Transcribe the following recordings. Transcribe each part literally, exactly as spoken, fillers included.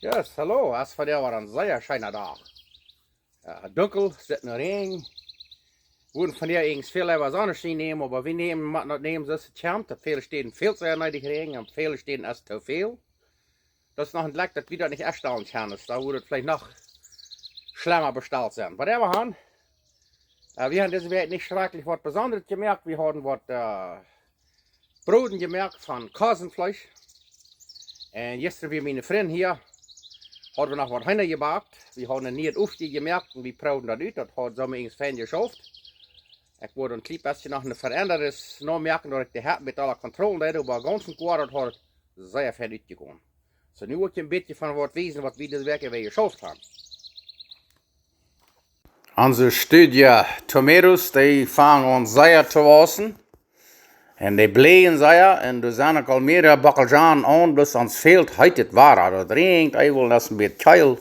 Yes, hallo. Es vondoag wada een sea scheena Dach. Äh, dunkel, sitt no Räajen. Wudden vondoag eejentlich väl leewa Sonnenschien nämen, oba wie nämen, motten daut nämen soo aus et kjemt. Opp väle Städen fält sea needich Räajen, opp väle Städen es too väl. Daut es noch een Jlekj, daut wie daut nich ieescht aun kjennen, dan wudd et veleicht noch schlemma bestalt sennen. Oba wie haben, äh, wie haben dise Wäakj nich schrakjlich waut Besondret jemoakt. Wie hauden waut, äh, Broden jemoakt von Kosenfleesch. Un jistren wia mien Frint hia, hauden wie noch waut Heena jebackt. Wie hauden een nieet Uftje jemoakt un wie proowden daut ut. Daut haud soo eejentlich fein jeschauft. Ekj wudd een kjlien bät noch een Veendrunk nomoaken, daut ekj de Hett met aule Kontrollen deed, oba gaunz un goa, daut haud sea fein utjekomen. Soo, nu wull ekj een bät von waut wiesen, waut wie dise Wäakj wada jeschauft haben. Onse Studie Tomatoes, dee fangen aun sea to wausen. Un dee bleien sea, un doa sent uk aul mea Bockeljonen aun, bloos ons fält heet et Wada. Daut räajent, et woat een bät kjelt.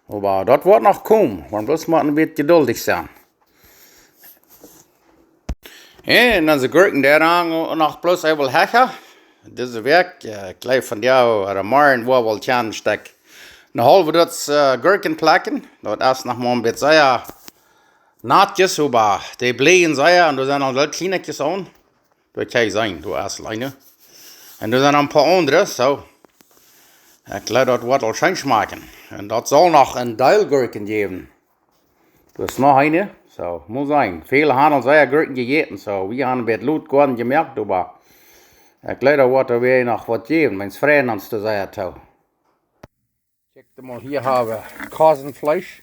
Oba daut woat noch komen, wie motten bloos mau een bät jeduldich sennen. Un dan sent Gurkjen, dee hangen noch bloos eewel hecha. Dise Wäakj, äh, ekj jleew vondoag ooda morjen woa wie aul een Stekj, een haulwet Dutz, äh, Gurkjen plekjen. Daut es noch mau een bät sea natt, oba dee bleien sea un doa sent aul kjliene aun. Daut kaun jie seenen, doa es eene. Un doa sent noch een poa aundre, soo. Ekj jleew, daut woat aul scheen schmakjen. Un daut saul noch een Deel Gurkjen jäwen. Doa es noch eene, soo, mott sennen. Väle haben aul sea Gurkjen jejäten, soo. Wie haben een bät lot goaren jemoakt, oba ekj jleew, doa woat et wada noch waut jäwen. Mien Frint es doa sea too. Kjikjt mol, hia hab wie Kosenfleesch.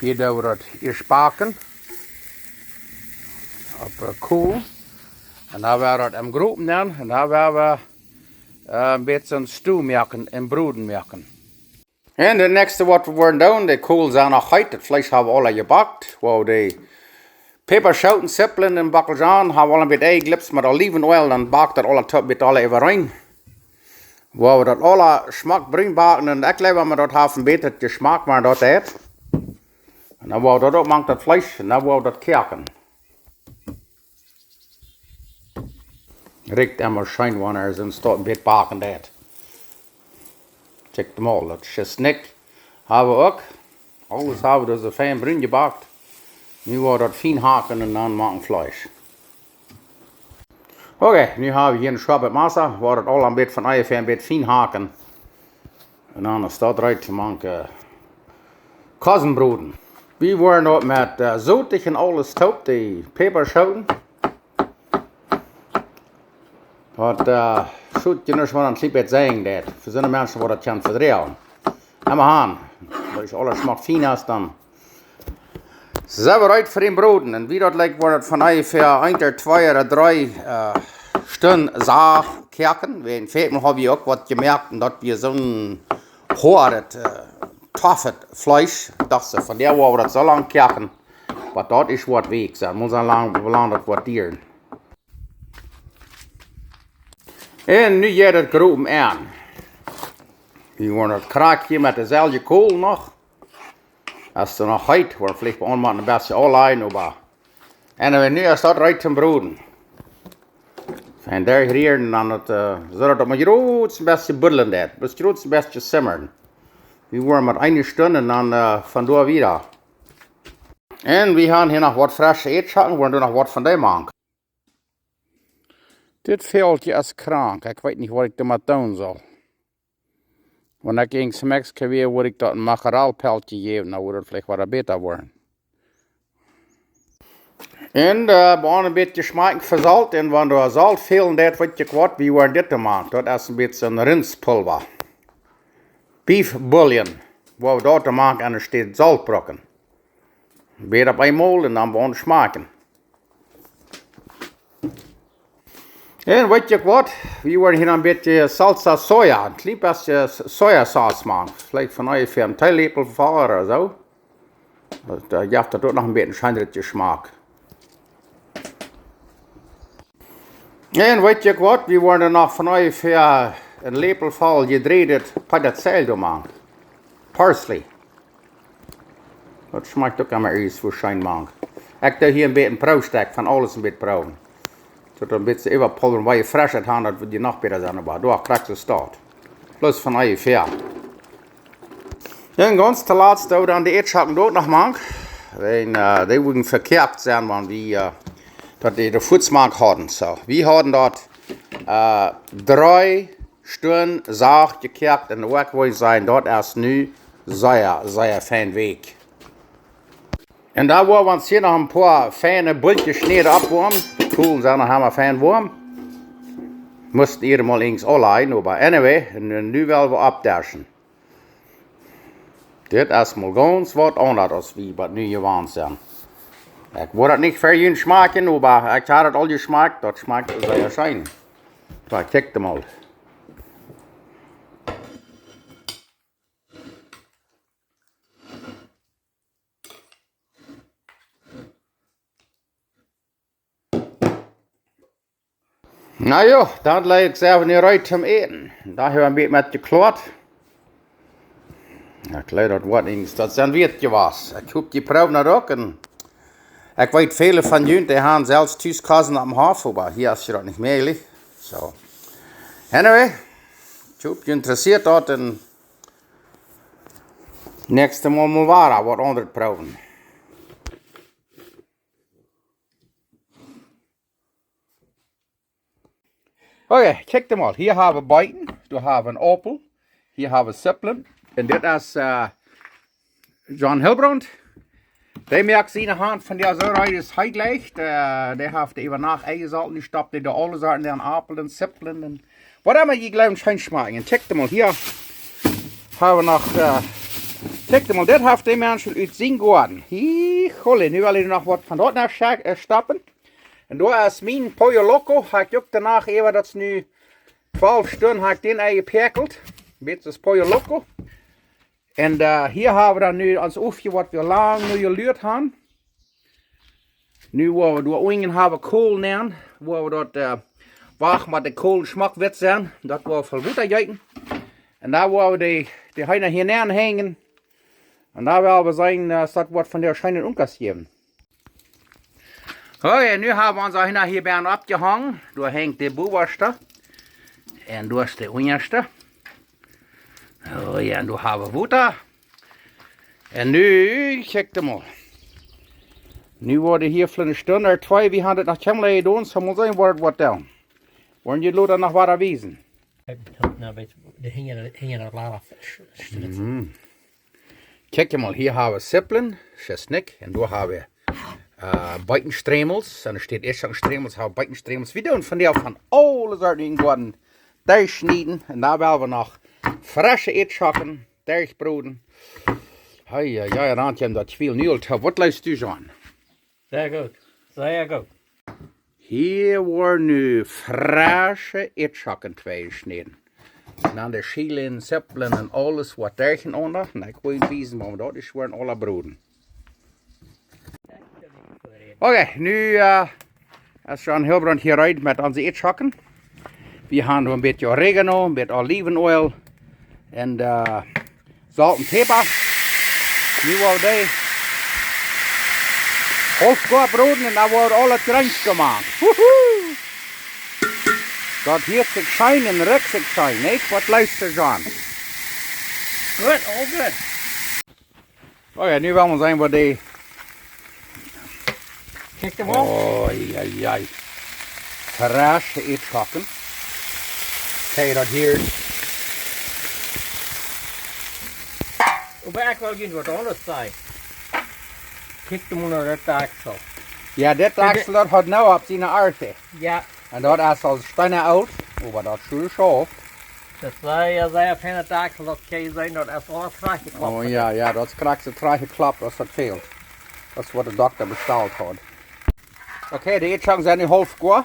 Hia doo wie daut ieescht backen. Opp, äh, Kolen. Un dan woa wie daut em Gropen dan. Un dan woa wie, äh, een bät Stew moaken un Broden moaken. Un daut näakjste waut wie woaren doonen, de Kolen sent noch heet, daut Fleesch hab wie aul jebackt. Woa wie de Päpaschooten, Zippeln un Bockeljonen, hab wie aul een bät enjejlipst met Oliwenoaul, dan backt daut aule toop, bät aule äwareen. Woa wie daut aule schmock brun backen un ekj jleew, wan daut haft een bät Jeschmak, wan daut deit. Un dan woa wie daut uk mank daut Fleesch, un dan woa wie daut koaken. Rikjt emma scheen, wan et soo een bät backen deit. Kjikjt mol, daut Schisnikj hab wie uk. Aules hab wie soo fein brun jebackt. Nu woa wie daut fien hacken un dan moaken Fleesch. Okay, nu hab wie hia een schoappet Massa, woa wie daut aul een bät von onjefäa een bät fien hacken. Un dan es daut reed to moaken Kosenbroden. Wie woaren daut met, äh, Sot un aules toop, de Päpaschooten. Waut, äh, Sot, jie wudden een kjlien bät seenen, daut fa soone Menschen woat daut kjennen vedroagen. Emma han, wan aules schmock fien es, dan sent wie reed fa dän Broden. Un wie daut likjt, woat et von onjefäa een ooda twee ooda dree, äh, Stunden soo koaken. Wie en Fädmol hab wie uk waut jemoakt un daut wia soon hoadet, äh, toffet Fleesch. Ekj docht soo, vondoag woa wie daut soo lang koaken. Oba daut es waut weakj, soo. Mott seenen lang, woo lang daut woat dieren. Un nu jeit et Gropen aun. Wie woaren daut krakjt hia met deselwje Kolen noch. Es et noch heet, woat veleicht bie ons mau een bät aunlajen, oba. Un dan nu es daut reed toom Broden. Fein derchrieren, dan daut, äh, soo daut et mau jrods een bät buddlen deit. Bloos jrods een bät simmren. Wie woaren met eene Stund un dan, äh, von doa wieda. Un wie haben hia noch waut fresche Ätschocken, woaren doa noch waut von dee moaken. Dit Fält es krank. Ekj weet nich, waut ekj doamet doonen saul. Wan ekj eent schmakjen kaun, woa ekj daut een Makrelpeltje jäwen, dan woat et veleicht waut bäta woaren. Un, äh, wie woaren een bät schmakjen Solt. Un wan doa Solt fälen deit, weet jie waut, wie woaren dit moaken. Daut es een bät een Rintspulwa. Beef Bouillon. Woa wie daut moaken un een Stoot Solt brucken. Bät opp eemol un dan woaren schmakjen. Un weet jie waut? Wie woaren hia een bät Salsa Soja, een kjlien bät Sojasaus moaken. Veleicht von onjefäa een Teeläpel ooda soo. Daut, äh, jeft daut uk noch een bät scheenren Jeschmak. Un weet jie waut? Wie woaren noch von onjefäa een Läpel voll jedrieedet Petersilie doa moaken. Parsley. Daut schmakjt uk emma ieescht woo scheen mank. Ekj doo hia een bät Proowstekj von aules een bät proowen. Daut een bät äwapulwren, wan jie fresch et haben, daut woat noch bäta sennen, oba doa kjrichst du daut. Bloos von onjefäa. Un gaunz toolatst doo wie dan de Eadschocken doa uk noch mank. Wan, äh, dee wudden vekjäft sennen, wan wie, äh, daut dee doa fuaz mank hauden. Soo, wie hauden daut, äh, dree Stunden sacht jekjäft un de Woakj, woa ekj sajen, daut es nu sea, sea fein weekj. Un dan woa wie ons hia noch een poa feine Bultjes schnieden oppwoamen. De Kolen sent noch emma fein woam. Musten hia mol irjentwua aunlajen, oba anyway, un, un nu well wie oppdeschen. Dit es mol gaunz waut aundret aus wie waut nu jewant sent. Ekj woa daut nich fa junt schmakjen, oba ekj hab daut aul jeschmakjt, daut schmakjt sea scheen. Soo, kjikjt mol. Na jo, dan leet ekj ze äwen hia rut toom äten. Doa hab wie een bät met jekloat. Ekj leet daut Wuat nich, daut sent wie jewast. Ekj hop, jie proowen daut uk. Un ekj weet, väle von junt, dee haben selfst tus Kosen aum Hoff, oba hia es daut nich mäajlich. Soo. Anyway, ekj hop, junt interessieet daut un näakjstet Mol mol wada waut aundret proowen. Okay, kjikjt mol. Hia hab wie Beeten, doa hab wie een Aupel, hia hab wie Sipplen. Un dit es, äh, John Hilbrand. Dee moakt siene Haunt von dee soo reed aus hee jlikjt. Äh, dee haft äwa Nacht enjesolt, nu stoppt dee doa aules aun, dän Aupel un Sipplen un waut emma jie jleewen scheen schmakjen. Un kjikjt mol hia. Hab wie noch, äh, kjikjt mol, dit haft dee Mensch ut sienen Goaden. Hie, holla, nu well ekj noch waut von daut noch scha-, äh, stoppen. Un doa es mien Pollo Loco, hab ekj uk doano, äwa daut es nu twalf Stunden, hab ekj dän enjepäakjelt. Bät aus Pollo Loco. Un, äh, hia hab wie dan nu ons Uaw, waut wie lang nu jeluat haben. Nu woa wie doa unjen hab wie Kolen nenn, woa wie daut, äh, wachten bat de Kolen schmock witt sent, daut woa wie voll Wota jeeten. Un dan woa wie de, de Heena hia nenn henjen. Un dan well wie seenen, äh, aus daut woat von dee scheene Unkas jäwen. Okay, nu hab wie onse Heena hia bie oppjehongen. Doa henjt de bowaschte. Un doa es de unjaschte. Oh jo, un doa hab wie Wota. Un nu, kjikjt mol. Nu woat hia fa eene Stund ooda twee, wie haben daut noch kjeenmol jedonen, soo mol seenen, woat daut woat doonen. Woaren jie lota noch waut wiesen? Na, weet je, de hinja, hinja daut Lada sch-, sch-, Mhm. Kjikjt mol, hia hab wie Sipplen, Tschesnikj, un doa hab wie, äh, Beetenstremels, un doa steit Eadschocken Stremels, hab wie Beetenstremels. Wie doonen von dee von aule Sorten em Goaden derchschnieden, un doa well wie noch fresche Eadschocken derchbroden. Hei, hei, hei, Randje, daut Kjwiel nu aul too. Waut leefst du, John? Sea goot, sea goot. Hia woaren nu fresche Eadschocken tweejeschnäden. Un dan de Chili un Sipplen un aules waut derchenaunda. Un ekj well wiesen, woo daut es, woaren aule broden. Okay, nu, äh, es John Hilbrand hia reed met onse Eadschocken. Wie haben noch een bät Oregano, een bät Olivenöl un, äh, Solt un Päpa. Nu woa wie dee haulf goa broden un dan woat aul daut Jreens jemoakt. Wuhu! Daut hieet sikj scheen un rikjt sikj scheen, nich? Waut leefst du, John? Good, all good. Oh jo, nu well wie seenen waut dee. Kjikjt mol. Oh, ja, ja. Fresche Eadschocken. Kjikj daut hia. Oba ekj well junt waut aundret sajen. Kjikjt mol no daut Dakjsel. Jo, daut Dakjsel, daut haud Noah opp siene Arche. Jo. Un daut es aul Steena oolt, oba daut es soo schauft. Daut es, jo, sea fein daut Dakjsel, daut kaun jie seenen, daut es aules trajchtjeklopt. Oh jo, jo, daut es krakjt soo trajchtjeklopt aus daut fält. Daut es waut de Dokta bestalt haud. Okay, de Eadschocken sent nu haulf goa.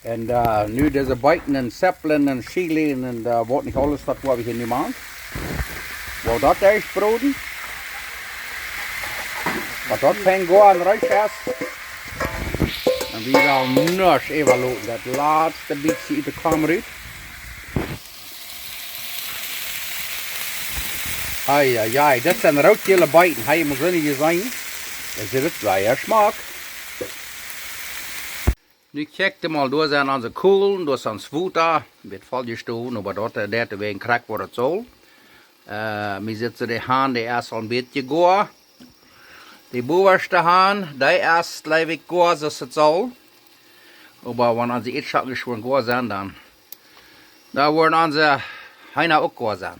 Un, äh, nu dise Beeten un Sipplen un Chili un, äh, waut nich aules, daut woa wie hia nu moaken. Woa wie daut ieescht broden. Waut daut fein goa un reed es. Un wie wellen nuscht äwaloten. Daut latste bät ut de Kaun rut. Ai, ai, ai, daut sent roodjäle Beeten. Hab jie mol soone jeseenen? Daut es sea schmock. Nu kjikjt mol, doa sent onse Kolen, doa es ons Wota, bät voll jestonen, oba daut, äh, daut wäajen krakjt waut daut saul. Äh, wie sitten de Hahn, dee es aul een bät goa. De bowaschte Hahn, dee es, jleew ekj, goa, soo aus et saul. Oba wan onse Eatschocken ieescht goa sent, dan, dan woaren onse Heena uk goa sennen.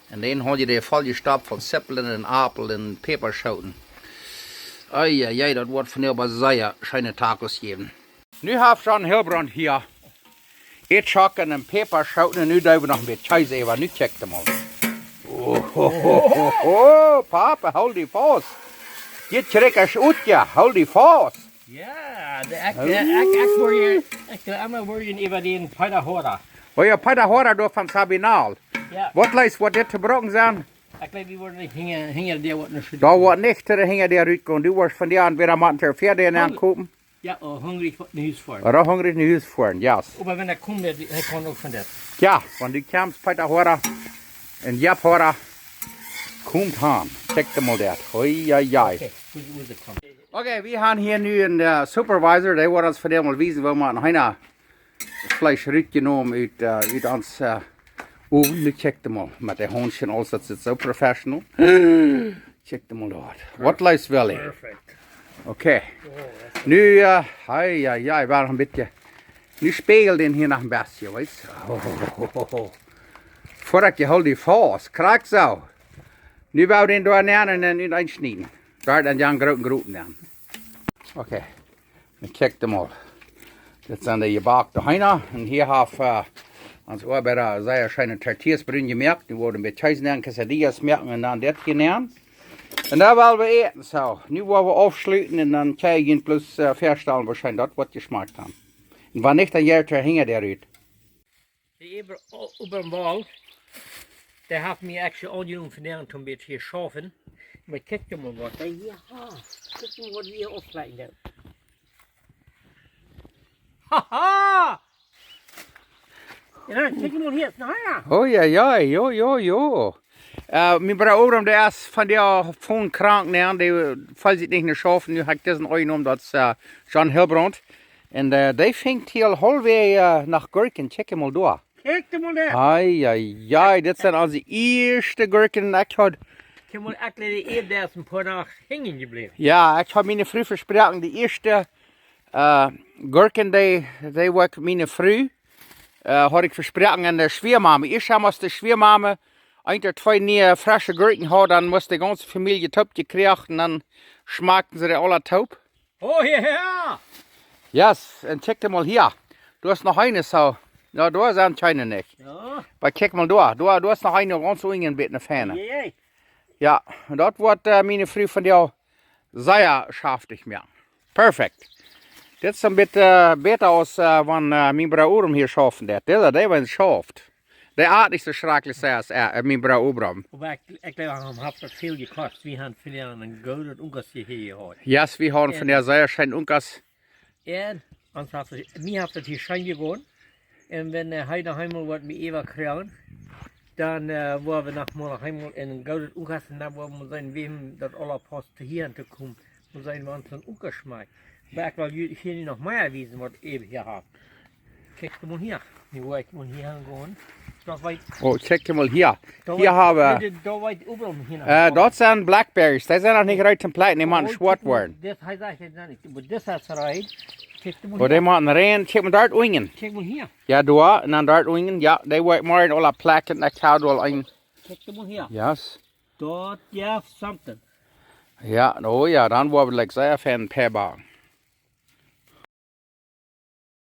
Un dan haud jie dee voll jestopt von Zippeln un Aupel un Päpaschooten. Ei, ei, ei, daut woat vondoag oba sea scheene Tacos jäwen. Nu haft John Hilbrand hia Eatschocken un Päpaschooten un nu doo wie noch een bät Kjees äwa. Nu kjikjt mol. Oh, ho, ho, ho, ho, Papa, hool die faust. Dit kjrieech ekj ut, jo, hool die faust. Jo, de, ekj, ekj, ekj, ekj woa hia, ekj doo emma woaren äwa dän Peter Hora. Oh jo, Peter Hora, doa von Sabinal. Jo. Waut leet, waut dit to brucken sent? Ekj jleew, wie woaren nich hinja, hinja dee waut nich. Doa woat nich hinja dee rutkomen. Du woascht von dee aun wada motten ver dee Hon- aunkopen. Jo, oh, hungrig waut no Hus foaren. Oda hungrig no Hus foaren, yes. Oba wan hee kjemt, hee, hee kaun uk von daut. Jo, wan du kjemst, Peter Hora un Jeff Hora, kjemt han. Kjikjt mol daut. Oi, oi, oi. Okay, wo es et kommen? Okay, wie haben hia nu een, äh, Supervisor, dee woat ons vondoag mol wiesen, woo wie een Heenafleesch rutjenomen ut, äh, ut ons, äh, Owen. Nu kjikjt mol, met de Haundschen aules, daut sitt soo professional. Kjikjt mol doa. Waut leet, Willy? Perfect. Okay. Oh, that's Nu, äh, ei, ei, ei, woa noch een bät. Nu spieejelt dee hia noch een bät, weetst. Oh, oh, oh, oh, oh. Ver ekj dee hool, die faust. Krakjt soo. Nu woa wie dän doa nenn un dan uteenschnieden. Doa dan jan grooten Gropen nenn. Okay. Nu kjikjt mol. Dit sent de jebackte Heena. Un hia haft, äh, ons Oabeida sea scheene tortillas brun jemoakt. Nu woa wie een bät Kjees nämen, quesadillas moaken un dan dit hia nämen. Un dan woa wie äten. Soo, nu woa wie aufschluten un dan kjenn jie bloos, äh, faststalen, woo scheen daut woat jeschmakt haben. Un wan nich, dan jeit et hinja dee rut. De Ober-, O-, Oberwald, dee haft mie actually aunjeropen vondoag toom een bät schaufen. Oba kjikjt mol waut hee hia haft. Kjikjt mol waut hee hia oppschluten deit. Haha! Jo, kjikjt mol hia, na jo. Oh jo, jo, jo, jo, jo. Äh, mien Brooda Obram, dee es vondoag krank, nä, dee, äh, felt sikj nich no schaufen. Nu hab ekj disen aunjenomen, daut es, äh, John Hilbrand. Un, äh, dee finjt hia aul haulfwäajes, äh, no Gurkjen. Kjikjt mol doa. Kjikjt mol doa. Ei, ei, ei, dit sent onse ieeschte Gurkjen. Ekj haud Kjikjt mol, ekj leet de Ieed een poa Doag henjen jebläwen. Jo, ekj haud miene Fru vesproaken, de ieeschte, äh, Gurkjen, dee, dee woa ekj miene Fru, äh, haud ekj vesproaken aun de Schwiamame. Ieescht must de Schwiamame eent ooda twee niee fresche Gurkjen haben, dan must de gaunze Famielje toop jekjräajen un dan schmakjten see dee aula toop. Oh jo! Yes, un kjikjt mol hia. Doa es noch eene, soo. Jo, doa sent kjeene nich. Jo. Oba kjikjt mol doa. Doa, doa es noch eene gaunz unjen, een bät feine. Jee, jee. Jo, un daut woat, äh, miene Fru vondoag sea schaftich moaken. Perfekt. Dit es een bät, äh, bäta aus, äh, wan, äh, mien Brooda Obram hia schaufen deit. Dit, dee wan schauft. Dee ieet nich soo schrakjlich sea aus, äh, mien Brooda Obram. Oba ekj, ekj jleew, am haft daut väl jekost. Wie haben vondoag een goodet Unkas hia jehaut. Yes, wie haben vondoag sea scheene Unkas. Un ons haft daut, mie haft daut hia scheen jegonen. Un wan, äh, hee noch eemol waut mie äwakjrieet, dan, äh, woa wie noch mol noch eemol een goodet Unkas un dan woa wie seenen, wäm daut aula paust hia aun to komen. Mott seenen, waut een Unkas schmakjt. Oba ekj well junt hia nu noch mea wiesen, waut wie hia haben. Kjikjt mol hia. Nu woa ekj mol hia gonen. Daut weit Oh, kjikjt mol hia. Daut Hia weit, haben, daut, daut weit Obram hia noch äh, gonen. Daut sent Blackberries. Dee sent noch nich reed toom plekjen. Dee motten Oh, schwoat kjikjt mol, woaren. Dit, hee sajcht daut noch nich. Oba dit es reed. Kjikjt mol Oh, dee hia. Motten rein. Kjikjt mol doa unjen. Kjikjt mol hia. Jo, doa. Un dan doa unjen. Jo, dee woa ekj morjen aula plekjen. Ekj hab aul een. Kjikjt mol hia. Yes. Daut jeft something. Jo, oh jo, dan woa wie like sea fein Pepper.